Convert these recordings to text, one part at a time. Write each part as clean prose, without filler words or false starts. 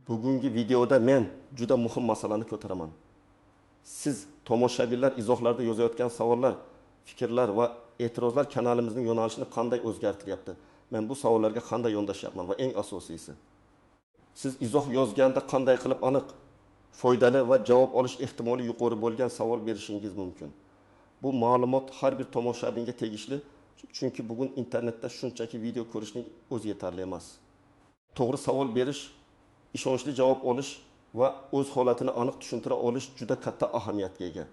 Bugungi videoda men juda muhim masalani ko'taraman. Siz tomoshabinlar izohlarda yozayotgan savollar, fikrlar va e'tirozlar kanalimizning yo'nalishini qanday o'zgartiryapti? Men bu savollarga qanday yondashyapman va eng asosiysi, siz izoh yozganda qanday qilib aniq, foydali va javob olish ehtimoli yuqori bo'lgan savol berishingiz mumkin. Bu ma'lumot har bir tomoshabinga tegishli, chunki bugun internetda shunchaki video ko'rishning o'zi yetarli emas. To'g'ri savol berish, ishonchli javob olish va o'z holatini aniq tushuntira olish juda katta ahamiyatga ega.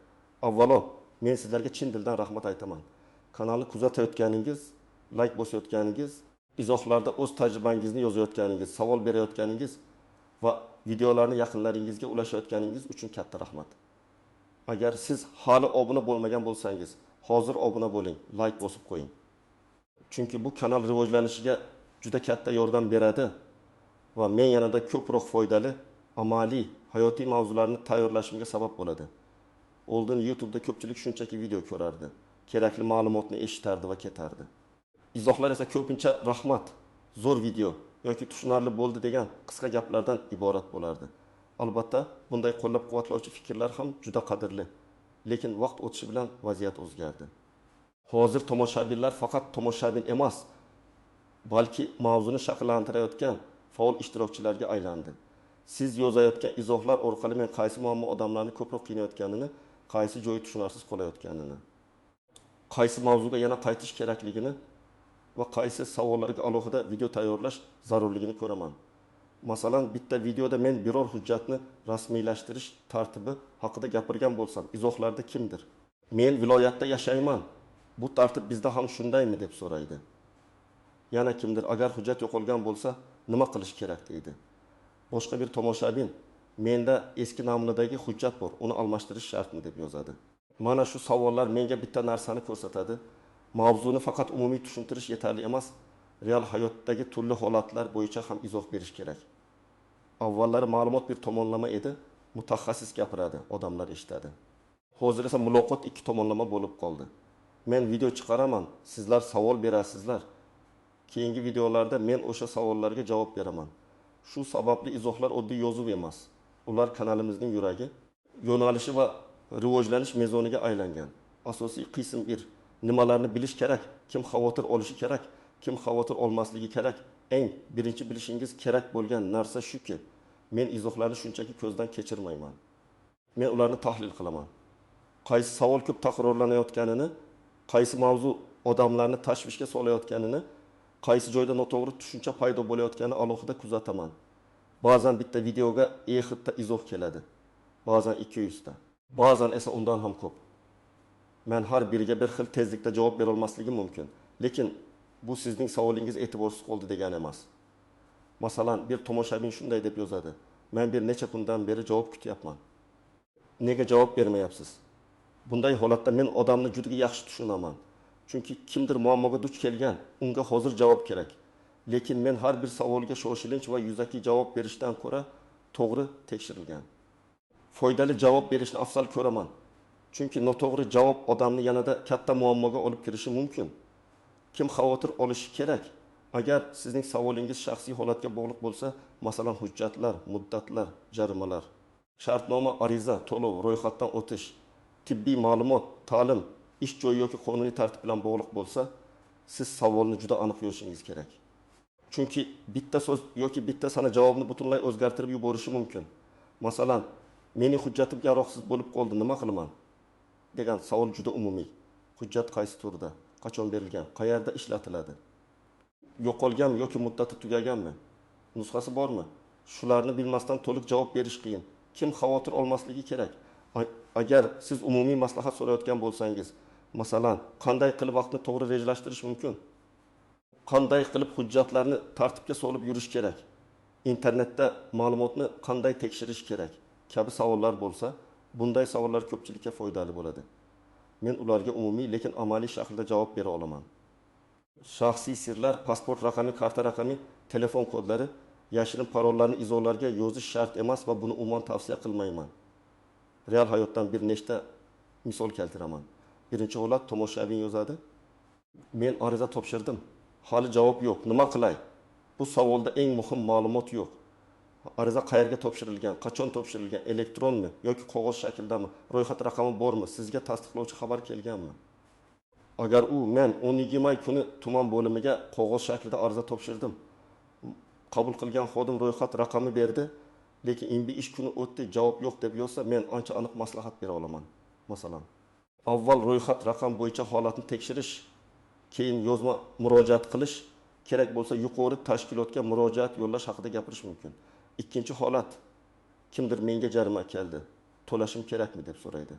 Avvalo, men sizlarga chin dildan rahmat aytaman. Kanalni kuzatayotganingiz, like bosayotganingiz, izohlarda o'z tajribangizni yozayotganingiz, savol berayotganingiz va videolarni yaqinlaringizga ulashayotganingiz uchun katta rahmat. Agar siz hali obuna bo'lmagan bo'lsangiz, hozir obuna bo'ling, like bosib qo'ying. Chunki bu kanal rivojlanishiga juda katta yordam beradi va men yanada ko'proq foydali, amaliy, hayotiy mavzularni tayyorlashimga sabab bo'ladi. Oldin YouTube'da ko'pchilik shunchaki video ko'rardi, kerakli ma'lumotni eshitardi va ketardi. Izohlar esa ko'pincha rahmat, zo'r video yoki tushunarli bo'ldi degan qisqa gaplardan iborat bo'lardi. Albatta, bunday qo'llab-quvvatlovchi fikrlar ham juda qadrli. Lekin vaqt o'tishi bilan vaziyat o'zgardi. Hozir tomoshabinlar faqat tomoshabin emas, balki mavzuni shakllantirayotgan faol ishtirokchilarga aylandi. Siz yozayotgan izohlar orqali men qaysi muammo odamlarni ko'proq qiynayotganini, qaysi joyi tushunarsiz qolayotganini, qaysi mavzuga yana qaytish kerakligini va qaysi savollarga alohida video tayyorlash zarurligini ko'raman. Masalan, bitta videoda men biror hujjatni rasmiylashtirish tartibi haqida gapirgan bo'lsam, izohlarda kimdir "Men viloyatda yashayman, bu tartib bizda ham shundaymi?" deb so'raydi. Yana kimdir "Agar hujjat yo'qolgan bo'lsa, nima qilish kerak?" deydi. Boshqa bir tomoshabin "Menda eski namunadagi hujjat bor, uni almashtirish shartmi?" deb yozadi. Mana shu savollar menga bitta narsani ko'rsatadi. Mavzuni faqat umumiy tushuntirish yetarli emas, real hayotdagi turli holatlar bo'yicha ham izoh berish kerak. Avvallari ma'lumot bir tomonlama edi, mutaxassis gapiradi, odamlar eshitadi. Hozir esa muloqot ikki tomonlama bo'lib qoldi. Men video chiqaraman, sizlar savol berasizlar. Keyingi videolarda men o'sha savollarga javob beraman. Shu sababli izohlar oddiy yozuv emas. Ular kanalimizning yuragi, yo'nalishi va rivojlanish mezoniga aylangan. Asosiy qism 1. Nimalarni bilish kerak, kim xavotir olishi kerak, kim xavotir olmasligi kerak. Eng birinchi bilishingiz kerak bo'lgan narsa shuki, men izohlarni shunchaki ko'zdan kechirmayman. Men ularni tahlil qilaman. Qaysi savol ko'p takrorlanayotganini, qaysi mavzu odamlarni tashvishga solayotganini, qaysi joyda noto'g'ri tushuncha paydo bo'layotganini alohida kuzataman. Ba'zan bitta videoga 50 ta izoh keladi, ba'zan 200 ta, ba'zan esa undan ham ko'p. Men har biriga bir xil tezlikda javob bera olmasligim mumkin, lekin bu sizning savolingiz e'tiborsiz qoldi degani emas. Masalan, bir tomoshabin shunday deb yozadi: "Men bir necha kundan beri javob kutyapman. Nega javob bermayapsiz?" Bunday holatda men odamni juda yaxshi tushunaman. Chunki kimdir muammoga duch kelgan, unga hozir javob kerak. Lekin men har bir savolga shoshilinch va yuzaki javob berishdan ko'ra to'g'ri tekshirilgan, foydali javob berishni afzal ko'raman. Chunki noto'g'ri javob odamni yanada katta muammoga olib kirishi mumkin. Kim xavotir olishi kerak? Agar sizning savolingiz shaxsiy holatga bog'liq bo'lsa, masalan, hujjatlar, muddatlar, jarimalar, shartnoma, ariza, to'lov, ro'yxatdan o'tish, tibbiy ma'lumot, ta'lim, ish joyi yoki qonuniy tartib bilan bog'liq bo'lsa, siz savolni juda aniq yozishingiz kerak. Chunki bitta so'z yoki bitta sana javobni butunlay o'zgartirib yuborishi mumkin. Masalan, "Mening hujjatim yaroqsiz bo'lib qoldi, nima qilaman?" degan savol juda umumiy. Hujjat qaysi turda, qachon berilgan, qayerda ishlatiladi, yo'qolganmi yoki muddati tugaganmi, nusxasi bormi? Shularni bilmasdan to'liq javob berish qiyin. Kim xavotir olmasligi kerak? Agar siz umumiy maslahat so'rayotgan bo'lsangiz, masalan, qanday qilib vaqtni to'g'ri rejalashtirish mumkin? Qanday qilib hujjatlarni tartibga solib yurish kerak? Internetda ma'lumotni qanday tekshirish kerak? Kabi savollar bo'lsa, bunday savollar ko'pchilikka foydali bo'ladi. Men ularga umumiy, lekin amaliy shaklda javob bera olaman. Shaxsiy sirlar, pasport raqami, karta raqami, telefon kodlari, yashirin parollarni izohlarga yozish shart emas va buni umuman tavsiya qilmayman. Real hayotdan bir nechta misol keltiraman. Birinchi holat, tomoshabin yozadi: "Men ariza topshirdim, hali javob yo'q, nima qilay?" Bu savolda eng muhim ma'lumot yo'q. Ariza qayerga topshirilgan, qachon topshirilgan, elektronmi yoki qog'oz shaklidami, ro'yxat raqami bormi, sizga tasdiqlovchi xabar kelganmi? Agar u men 12 may kuni tuman bo'limiga qog'oz shaklida ariza topshirdim, qabul qilgan xodim ro'yxat raqami berdi, lekin endi ish kuni o'tdi, javob yo'q deb yozsa, men ancha aniq maslahat bera olaman. Masalan, avval ro'yxat raqam bo'yicha holatni tekshirish, keyin yozma murojaat qilish, kerak bo'lsa yuqori tashkilotga murojaat yo'llash haqida gapirish mumkin. Ikkinchi holat, kimdir menga jarima keldi, to'lashim kerakmi deb so'raydi.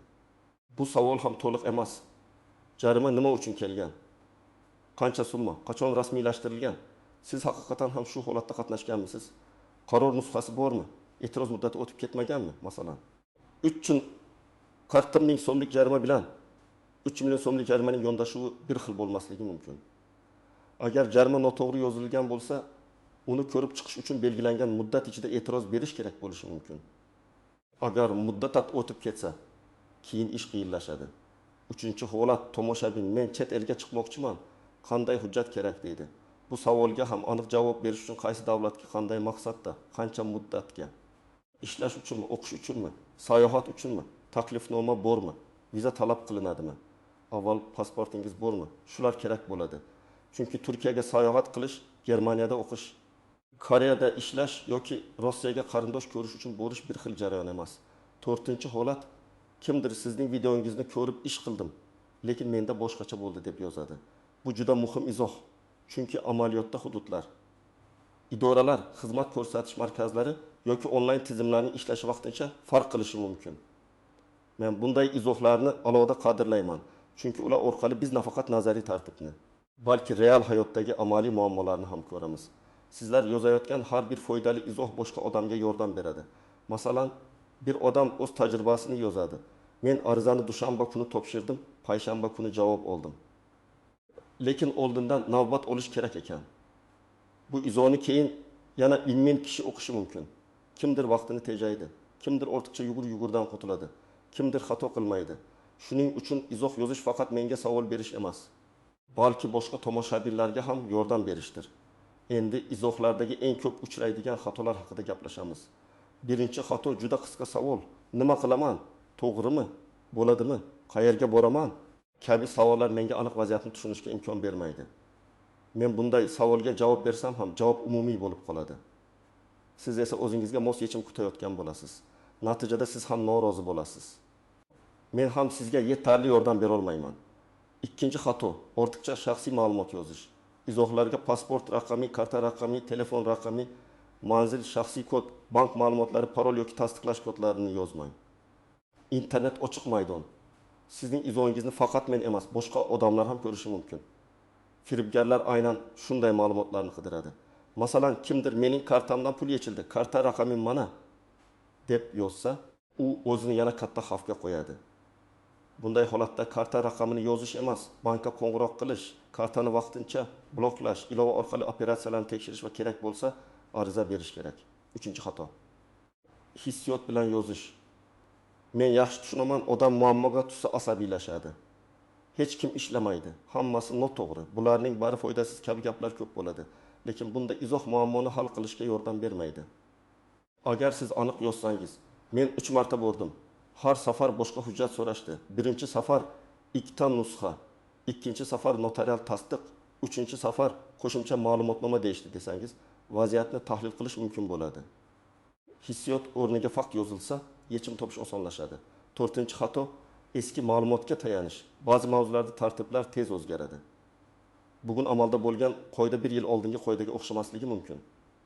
Bu savol ham to'liq emas. Jarima nima uchun kelgan? Qancha summa? Qachon rasmiylashtirilgan? Siz haqiqatan ham shu holatda qatnashganmisiz? Qaror nusxasi bormi? E'tiroz muddati o'tib ketmaganmi, masalan? 340 ming so'mlik jarima bilan 3 million so'mlik jarimaning yondashuvi bir xil bo'lmasligi mumkin. Agar jarima noto'g'ri yozilgan bo'lsa, uni ko'rib chiqish uchun belgilangan muddat ichida e'tiroz berish kerak bo'lishi mumkin. Agar muddat o'tib ketsa, keyin ish qiyinlashadi. Uchinchi holat, tomoshabin men chet elga chiqmoqchiman, qanday hujjat kerak deydi. Bu savolga ham aniq javob berish uchun qaysi davlatga, qanday maqsadda, qancha muddatga, ishlash uchunmi, o'qish uchunmi, sayohat uchunmi, taklifnoma bormi, viza talab qilinadimi, avval pasportingiz bormi, shular kerak bo'ladi. Chunki Turkiyaga sayohat qilish, Germaniyada o'qish, Koreyada ishlash yoki Rossiyaga qarindosh ko'rish uchun borish bir xil jarayon emas. To'rtinchi holat, kimdir sizning videongizni ko'rib ish qildim, lekin menda boshqacha bo'ldi deb yozadi. Bu juda muhim izoh. Chunki amaliyotda hududlar, idoralar, xizmat ko'rsatish markazlari yoki onlayn tizimlarning ishlashi vaqtincha farq qilishi mumkin. Men bunday izohlarni alohida qadrlayman. Chunki ular orqali biz nafaqat nazariy tartibni, balki real hayotdagi amaliy muammolarni ham ko'ramiz. Sizlar yozayotgan har bir foydali izoh boshqa odamga yordam beradi. Masalan, bir odam o'z tajribasini yozadi. Men arizani dushanba kuni topshirdim, payshanba kuni javob oldim. Lekin oldindan navbat olish kerak ekan. Bu izohni keyin yana ming kishi o'qishi mumkin. Kimdir vaqtini tejaydi, kimdir ortiqcha yugur-yugurdan qutuladi, kimdir xato qilmaydi. Shuning uchun izoh yozish faqat menga savol berish emas, balki boshqa tomoshabinlarga ham yordam berishdir. Endi izohlardagi eng ko'p uchraydigan xatolar haqida gaplashamiz. Birinchi xato juda qisqa savol. Nima qilaman? To'g'rimi? Bo'ladimi? Qayerga boraman? Kabi savollar menga aniq vaziyatni tushunishga imkon bermaydi. Men bunday savolga javob bersam ham javob umumiy bo'lib qoladi. Siz esa o'zingizga mos yechim kutayotgan bo'lasiz. Natijada siz ham norozi bo'lasiz. Men ham sizga yetarli yordam bera olmayman. Ikkinchi xato, ortiqcha shaxsiy ma'lumot yozish. Izohlarga pasport raqami, karta raqami, telefon raqami, manzil, shaxsiy kod, bank ma'lumotlari, parol yoki tasdiqlash kodlarini yozmang. Internet ochiq maydon. Sizning izohingizni faqat men emas, boshqa odamlar ham ko'rishi mumkin. Firibgarlar aynan shunday ma'lumotlarni qidiradi. Masalan, kimdir mening kartamdan pul yechildi, karta raqamim mana deb yozsa, u o'zini yana katta xavfga qo'yadi. Bunday holatda karta raqamini yozish emas, bankka qo'ng'iroq qilish, kartani vaqtincha bloklash, ilova orqali operatsiyalarni tekshirish va kerak bo'lsa ariza berish kerak. Uchinchi xato, hissiyot bilan yozish. Men yaxshi tushunaman, odam muammoga tushsa asabiylashadi. Hech kim ishlamaydi, hammasi noto'g'ri. Bularning bari foydasiz kabi gaplar ko'p bo'ladi. Lekin bunda izoh muammoni hal qilishga yordam bermaydi. Agar siz aniq yozsangiz, men 3 marta bordim. Har safar boshqa hujjat so'rashdi. Birinchi safar 2 ta nusxa, ikkinchi safar notarial tasdiq, uchinchi safar qo'shimcha ma'lumotnoma deyishdi desangiz, vaziyatni tahlil qilish mumkin bo'ladi. Hissiyot o'rniga fakt yozilsa, yechim topish osonlashadi. To'rtinchi xato, eski ma'lumotga tayanish. Ba'zi mavzularda tartiblar tez o'zgaradi. Bugun amalda bo'lgan qoida bir yil oldingi qoidaga o'xshamasligi mumkin.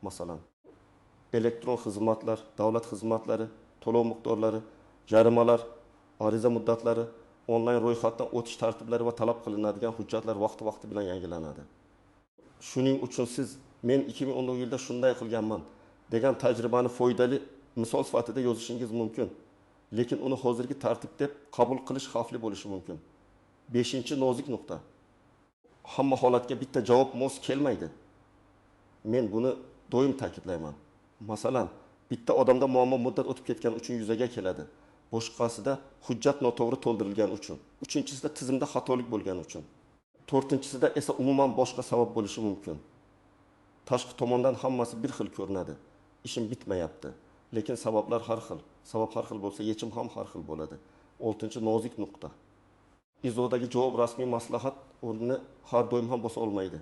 Masalan, elektron xizmatlar, davlat xizmatlari, to'lov miqdorlari, jarimalar, ariza muddatlari, onlayn ro'yxatdan o'tish tartiblari va talab qilinadigan hujjatlar vaqti-vaqti bilan yangilanadi. Shuning uchun siz men 2010 yilda shunday qilganman degan tajribani foydali misol sifatida yozishingiz mumkin. Lekin uni hozirgi tartib deb qabul qilish xavfli bo'lishi mumkin. 5-chi nozik nuqta. Hamma holatga bitta javob mos kelmaydi. Men buni doim ta'kidlayman. Masalan, bitta odamda muammo muddat o'tib ketgani uchun yuzaga keladi. Boshqasida hujjat noto'g'ri to'ldirilgani uchun, uchinchisida tizimda xatolik bo'lgani uchun, to'rtinchisida esa umuman boshqa sabab bo'lishi mumkin. Tashqi tomondan hammasi bir xil ko'rinadi, Ishim bitmayapti. Lekin sabablar har xil. Sabab har xil bo'lsa, yechim ham har xil bo'ladi. Oltinchi nozik nuqta. Izohdagi javob rasmiy maslahat o'rnini har doim ham bosa olmaydi.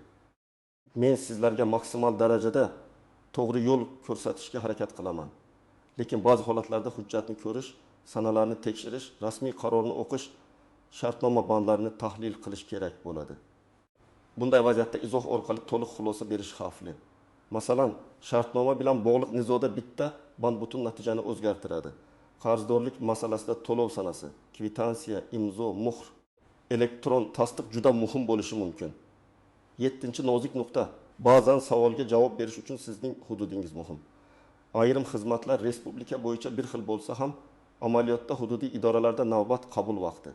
Men sizlarga maksimal darajada to'g'ri yo'l ko'rsatishga harakat qilaman. Lekin ba'zi holatlarda hujjatni ko'rish, sanalarni tekshirish, rasmiy qarorni o'qish, shartnoma bandlarini tahlil qilish kerak bo'ladi. Bunday vaziyatda izoh orqali to'liq xulosa berish xavfli. Masalan, shartnoma bilan bog'liq nizoda bitta band butun natijani o'zgartiradi. Qarzdorlik masalasida to'lov sanasi, kvitansiya, imzo, muhr, elektron tasdiq juda muhim bo'lishi mumkin. Yettinchi nozik nuqta. Ba'zan savolga javob berish uchun sizning hududingiz muhim. Ayrim xizmatlar respublika bo'yicha bir xil bo'lsa ham, amaliyotda hududiy idoralarda navbat qabul vaqti,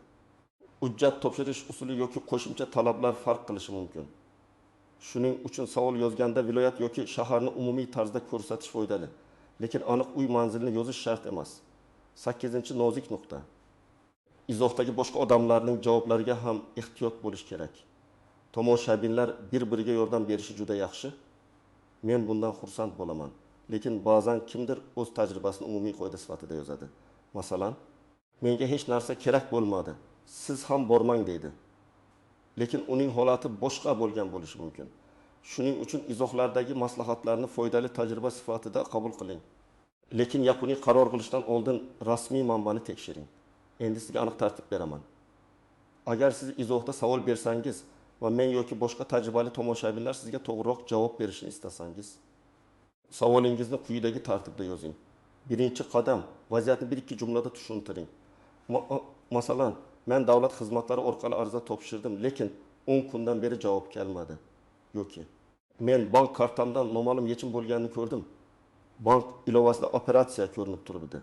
hujjat topshirish usuli yoki qo'shimcha talablar farq qilishi mumkin. Shuning uchun savol yozganda viloyat yoki shaharni umumiy tarzda ko'rsatish foydali, lekin aniq uy manzilini yozish shart emas. Sakkizinchi nozik nuqta. Izohdagi boshqa odamlarning javoblariga ham ehtiyot bo'lish kerak. Tomoshabinlar bir-biriga yordam berishi juda yaxshi. Men bundan xursand bo'laman. Lekin ba'zan kimdir o'z tajribasini umumiy qoida sifatida yozadi. Masalan, menga hech narsa kerak bo'lmadi, siz ham bormang deydi. Lekin uning holati boshqa bo'lgan bo'lishi mumkin. Shuning uchun izohlardagi maslahatlarni foydali tajriba sifatida qabul qiling. Lekin yakuniy qaror qilishdan oldin rasmiy manbani tekshiring. Endi sizga aniq tartib beraman. Agar siz izohda savol bersangiz va men yoki boshqa tajribali tomoshabinlar sizga to'g'riroq javob berishni istasangiz, savolingizni quyidagi tartibda yozing. Birinchi qadam, vaziyatni bir-ikki jumlada tushuntiring. Masalan, men davlat xizmatlari orqali ariza topshirdim, lekin 10 kundan beri javob kelmadi. Yoki men bank kartamdan noma'lum yechim bo'lganini ko'rdim. Bank ilovasida operatsiya ko'rinib turibdi.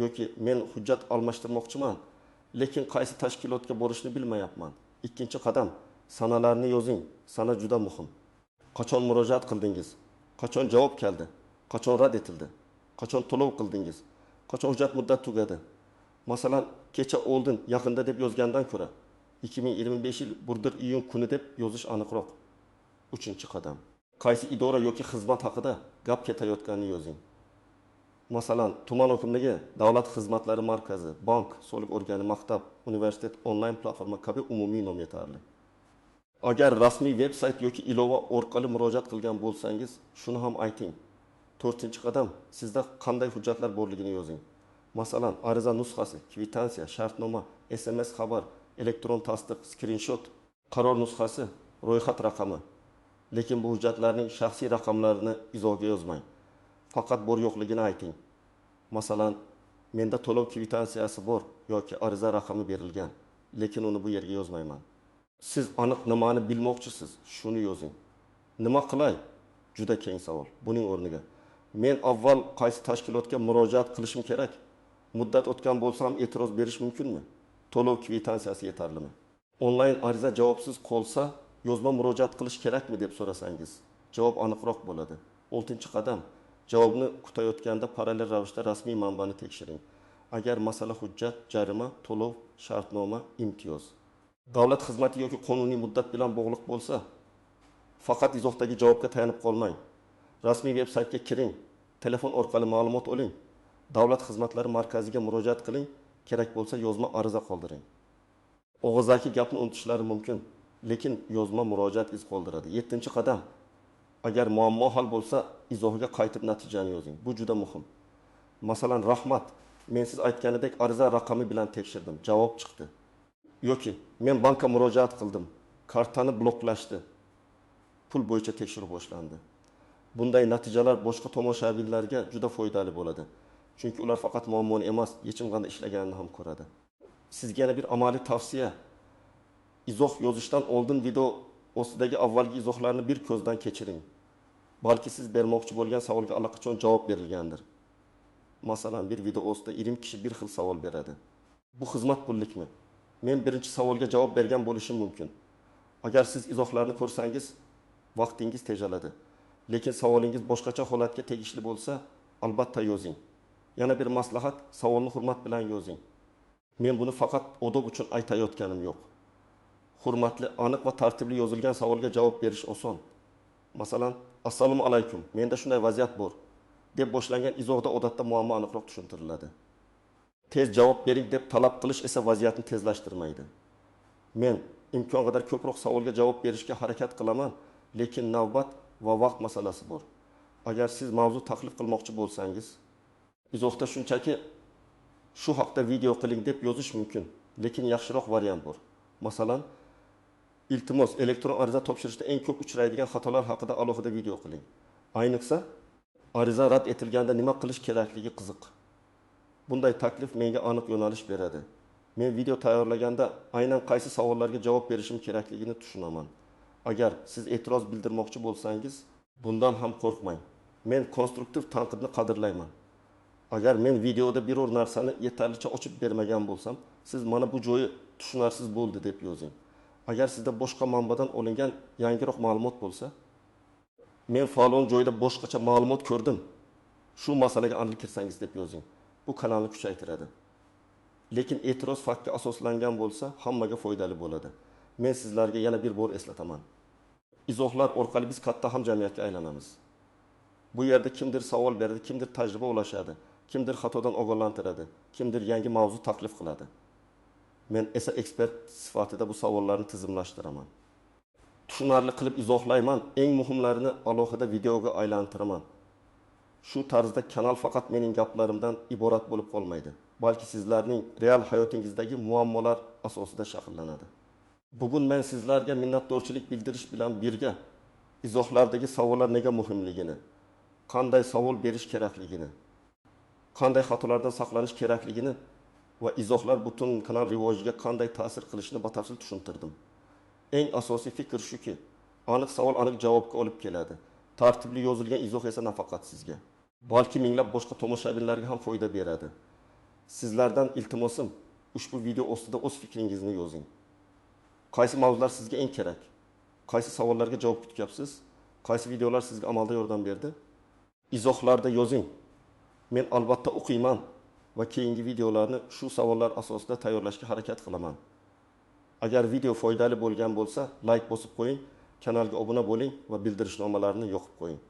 Yoki men hujjat almashtirmoqchiman, lekin qaysi tashkilotga borishni bilmayapman. Ikkinchi qadam, sanalarni yozing. Sana juda muhim. Qachon murojaat qildingiz? Qachon javob keldi? Qachon rad etildi? Qachon to'lov qildingiz? Qachon hujjat muddati tugadi? Masalan, kecha oldin, yaqinda deb yozgandan ko'ra 2025 yil 1 iyun kuni deb yozish aniqroq. Uchinchi qadam, qaysi idora yoki xizmat haqida gap ketayotganini yozing. Masalan, tuman hokimligi, davlat xizmatlari markazi, bank, soliq organi, maktab, universitet, onlayn platforma kabi umumiy nom yetarli. Agar rasmiy veb-sayt yoki ilova orqali murojaat qilgan bo'lsangiz, shuni ham ayting. To'rtinchi qadam, sizda qanday hujjatlar borligini yozing. Masalan, ariza nusxasi, kvitansiya, shartnoma, SMS xabar, elektron tasdiq, skrinshot, qaror nusxasi, ro'yxat raqami. Lekin bu hujjatlarning shaxsiy raqamlarini izohga yozmang. Faqat bor yo'qligini ayting. Masalan, menda to'lov kvitansiyasi bor yoki ariza raqami berilgan, lekin uni bu yerga yozmayman. Siz aniq nimani bilmoqchisiz, shuni yozing. Nima qilay? Juda keng savol. Buning o'rniga men avval qaysi tashkilotga murojaat qilishim kerak? Muddat o'tgan bo'lsa ham e'tiroz berish mumkinmi? To'lov kvitansiyasi yetarlimi? Onlayn ariza javobsiz qolsa, yozma murojaat qilish kerakmi deb so'rasangiz, javob aniqroq bo'ladi. Oltinchi qadam, javobni kutayotganda parallel ravishda rasmiy manbani tekshiring. Agar masala hujjat, jarima, to'lov, shartnoma, imtiyoz, davlat xizmati yoki qonuniy muddat bilan bog'liq bo'lsa, faqat izohdagi javobga tayanib qolmang. Rasmiy veb-saytga kiring, telefon orqali ma'lumot oling, davlat xizmatlari markaziga murojaat qiling, kerak bo'lsa yozma ariza qoldiring. Og'zaki gapni unutishlari mumkin, lekin yozma murojaat iz qoldiradi. Yettinchi qadam, agar muammo hal bo'lsa, izohga qaytib natijani yozing. Bu juda muhim. Masalan, rahmat, men siz aytganidek ariza raqami bilan tekshirdim, javob chiqdi. Yoki men bankka murojaat qildim, kartani bloklashdi, pul bo'yicha tekshiruv boshlandi. Bunday natijalar boshqa tomoshabinlarga juda foydali bo'ladi. Chunki ular faqat muammoni emas, yechim qanday ishlaganini ham ko'radi. Sizga yana bir amaliy tavsiya. Izoh yozishdan oldin video ostidagi avvalgi izohlarni bir ko'zdan kechiring. Balki siz bermoqchi bo'lgan savolga allaqachon javob berilgandir. Masalan, bir video ostida 20 kishi bir xil savol beradi. Bu xizmat pullikmi? Men birinchi savolga javob bergan bo'lishim mumkin. Agar siz izohlarni ko'rsangiz, vaqtingiz tejaladi. Lekin savolingiz boshqacha holatga tegishli bo'lsa, albatta yozing. Yana bir maslahat, savolni hurmat bilan yozing. Men buni faqat odob uchun aytayotganim yo'q. Hurmatli, aniq va tartibli yozilgan savolga javob berish oson. Masalan, assalomu alaykum, menda shunday vaziyat bor. deb boshlangan izohda odatda muammo aniqroq tushuntiriladi. Tez javob bering deb talab qilish esa vaziyatni tezlashtirmaydi. Men imkon qadar ko'proq savolga javob berishga harakat qilaman, lekin navbat va vaqt masalasi bor. Agar siz mavzu taklif qilmoqchi bo'lsangiz, izohda shunchaki shu haqda video qiling deb yozish mumkin, lekin yaxshiroq variant bor. Masalan, iltimos, elektron ariza topshirishda eng ko'p uchraydigan xatolar haqida alohida video qiling. Ayniqsa, ariza rad etilganda nima qilish kerakligi qiziq. Bunday taklif menga aniq yo'nalish beradi. Men video tayyorlaganda aynan qaysi savollarga javob berishim kerakligini tushunaman. Agar siz e'tiroz bildirmoqchi bo'lsangiz, bundan ham qo'rqmang. Men konstruktiv tanqidni qadrlayman. Agar men videoda biror narsani yetarlicha ochib bermagan bo'lsam, siz mana bu joyi tushunarsiz bo'ldi deb yozing. Agar sizda boshqa manbadan olingan yangiroq ma'lumot bo'lsa, men falon joyda boshqacha ma'lumot ko'rdim, shu masalaga aniq kirsangiz deb yozing. Bu kanalni kuchaytiradi. Lekin e'tiroz faktga asoslangan bo'lsa, hammaga foydali bo'ladi. Men sizlarga yana bir bor eslataman. Izohlar orqali biz katta hamjamiyatga aylanamiz. Bu yerda kimdir savol beradi, kimdir tajriba ulashadi, kimdir xatodan ogohlantiradi, kimdir yangi mavzu taklif qiladi. Men esa ekspert sifatida bu savollarni tizimlashtiraman. Tushunarli qilib izohlayman, eng muhimlarini alohida videoga aylantiraman. Shu tarzda kanal faqat mening gaplarimdan iborat bo'lib qolmaydi, balki sizlarning real hayotingizdagi muammolar asosida shakllanadi. Bugun men sizlarga minnatdorchilik bildirish bilan birga izohlardagi savollar nega muhimligini, qanday savol berish kerakligini, qanday xatolardan saqlanish kerakligini va izohlar butun kanal rivojiga qanday ta'sir qilishini batafsil tushuntirdim. Eng asosiy fikr shuki, aniq savol aniq javobga olib keladi. Tartibli yozilgan izoh esa nafaqat sizga, balki minglab boshqa tomoshabinlarga ham foyda beradi. Sizlardan iltimosim, ushbu video ostida o'z fikringizni yozing. Qaysi mavzular sizga eng kerak? Qaysi savollarga javob kutyapsiz? Qaysi videolar sizga amalda yordam berdi? Izohlarda yozing. Men albatta o'qiyman va keyingi videolarni shu savollar asosida tayyorlashga harakat qilaman. Agar video foydali bo'lgan bo'lsa, like bosib qo'ying, kanalga obuna bo'ling va bildirishnomalarni yoqib qo'ying.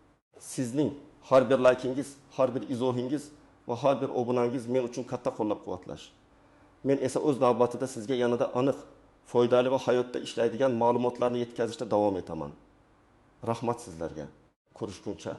Sizning har bir likingiz, har bir izohingiz va har bir obunangiz men uchun katta qo'llab-quvvatlash. Men esa o'z navbatida sizga yanada aniq, foydali va hayotda ishlaydigan ma'lumotlarni yetkazishda davom etaman. Rahmat sizlarga. Ko'rishguncha.